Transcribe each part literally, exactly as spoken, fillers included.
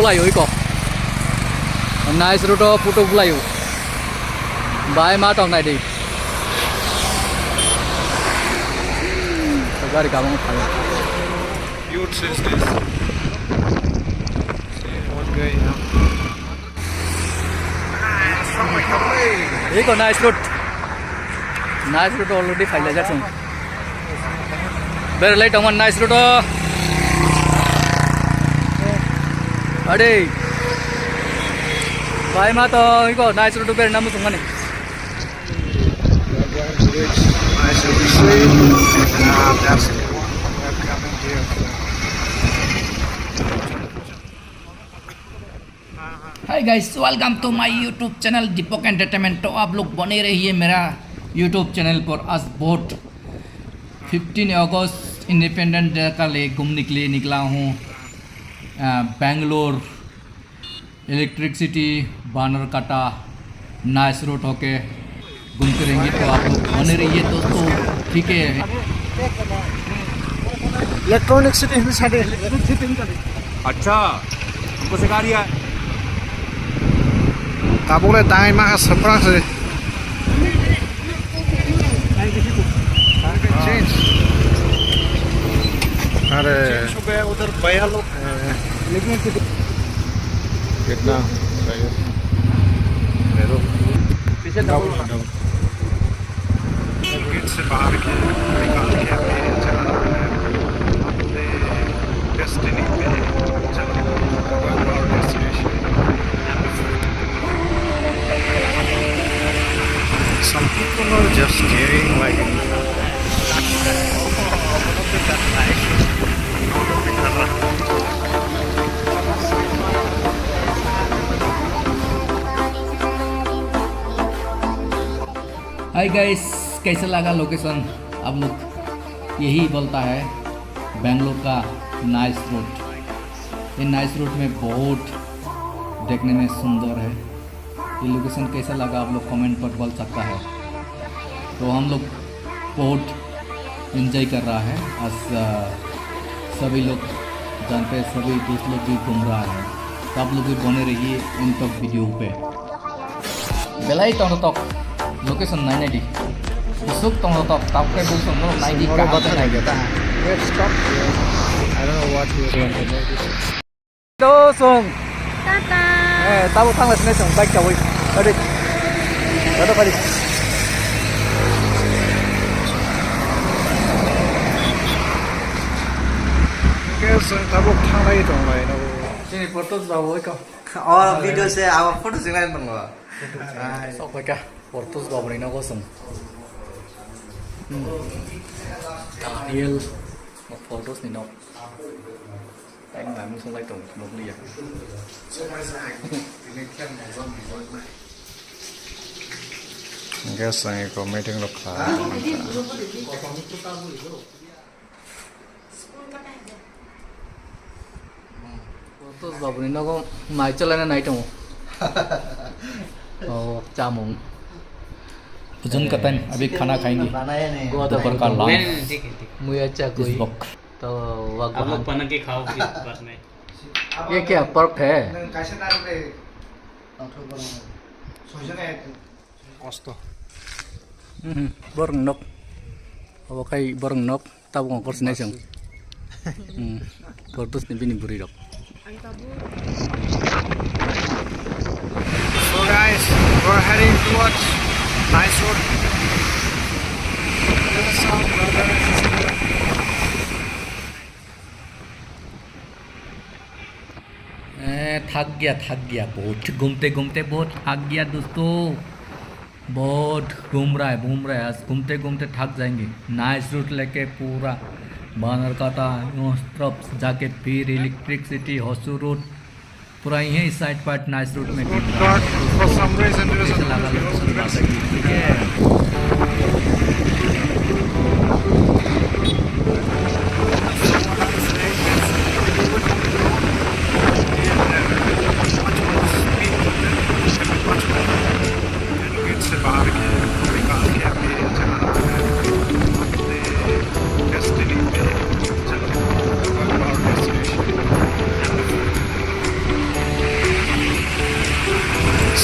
Bulaio iko. Nice road o photo bulaio. Bai ma tong nai di. Gari kabang phaio. Youth says this. See what's going on. Iko nice road. Nice road already phailajak song. Berlai tongma nice road o. Ade. Bai ma to iko nice road o berna muchung mani. Nice road. Ah, that's the one. Welcoming here. Hi guys, welcome to my YouTube channel Deepak Entertainment। तो आप लोग बने रहिए मेरा YouTube channel पर। आज बहुत फिफ्टीन अगस्त independence day का लिए घूमने के लिए निकला हूँ, अ, बेंगलोर, इलेक्ट्रिसिटी, बानरकाटा, नाइस रोड होके घूमते रहेंगे। तो आप लोग बने रहिए दोस्तों, ठीक है। Electronic City hwnwi sadi. Acha, हमको सिखा रिया है। Tabuk le tangwi maha swprak se. Change. Are. Change ho gaya udhar bhaiya log. कितना? पीछे डबल। गेट से बाहर के निकाल के हमें चला रहा है अपने डेस्टिनी पे, चला रहा है destination. Some people are just staring like Hi guys, कैसा लगा लोकेशन आप लोग? यही बोलता है बेंगलोर का नाइस रोड। ये नाइस रोड में बहुत देखने में सुंदर है। ये लोकेशन कैसा लगा आप लोग कमेंट पर बोल सकता है। तो हम लोग बहुत एंजॉय कर रहा है। आज, अ, सभी लोग जानते हैं, सभी दोस्त लोग भी घूम रहा है। तो आप लोग भी बने रहिए एंड तक वीडियो पे। Belai tongthok, location nainai di. Busuk tongthok, tabukhe busuk no nai di, kaham khe nai di. Let's stop here. I don't know what he is going to do. Do song. Tata. Eh, tabo thang lai song, bike chawi. Tadi. Tata padi. Ke song tabuk thang lai tong lai no. Sini photos ba woi ka. Oh, video se, abo photo sing lai tong. Sok ka, Portus Babri no gosong. Daniel, no Portus ni no. Ang nang song lai tong, no liya. Guys, ang iko meeting lo kha. Portus Babuni nogo nai chalai na nai tongo. Oh, chamung. Bujun katan, abhi khana khayenge. Dopar ka lunch. Muya cha koi. This box. To wag. आप लोग बना के खाओ, फिर बाद में। ये क्या पर्क है? Osto. Hmm, borok nok. Abo khai borok nok. Tabuk ang korsi naisong. Hmm. Portus ni bini bwrwi rok. So guys, we're heading towards Nice Road. ए, थक गया, थक गया, बहुत घूमते घूमते बहुत थक गया दोस्तों। बहुत घूम रहा है, घूम रहा है, आज घूमते घूमते थक जाएंगे। नाइस रूट लेके पूरा बानरकाटा, उस तरफ जाके फिर इलेक्ट्रिसिटी, होसू रूट, पूरा यहीं साइड पार्ट नाइस रूट में घूम रहा है। For some reason, there is a कैसे लगा लोकेशन बात है, ठीक है।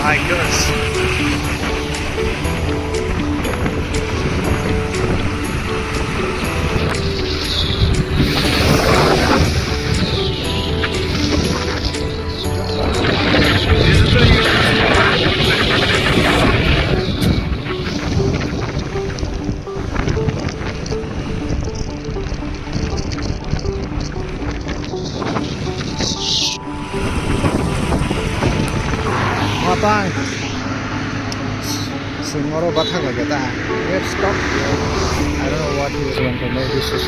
My goodness. Matang. Singoro bathak lagi ta. Let's stop. I don't know what he is going to make this is.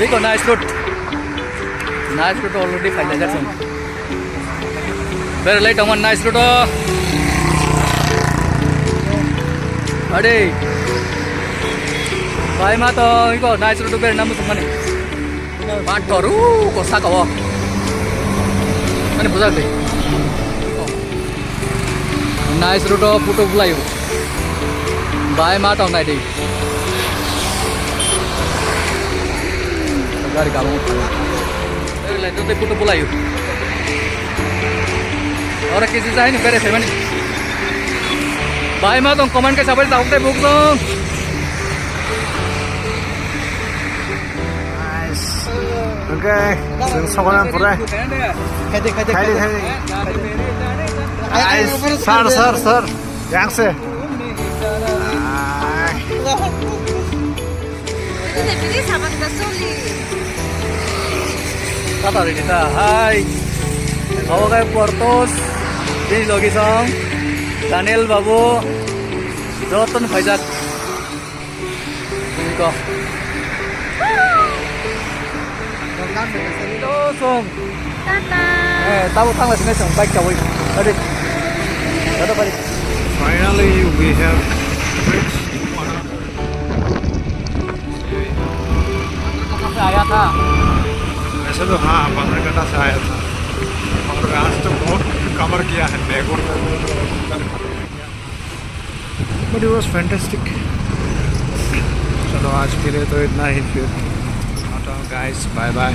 Iko nice road. Nice road already final jaksong. Berlai tongma nice road o. Ade. Bai ma to iko nice road berna musuk mani. Ban toru ko saka o. Ani bujak de. Nice road o photo bulai. Bai ma tong nai de. Gari gabang. Lai tu photo bulai. Ora kisi jai ni bere family. Bai ma tong comment ke sabai tau te buk tong. Nice. Okay, sing sokonan pura. Khaidi, khaidi, khaidi, khaidi. Nice. Sir, sir, sir. Yang se. Ai. Ini bini saban ka soli. Kata ri kita, hai. Awa kai Portos. Ini logi song. Daniel Babu. Joton Faizak. Ini ko. Welcome to the city. Joton. Tata. Eh, tabu tangla sini song bike kawai. Ade. Ada balik. Finally, we have reached Maharashtra. आया था। वैसे तो हाँ, पंद्रह घंटा से आया था और आज तो बहुत कवर किया है, बैगों में। But it was fantastic. चलो, आज के लिए तो इतना ही फिर। Tata guys, bye bye.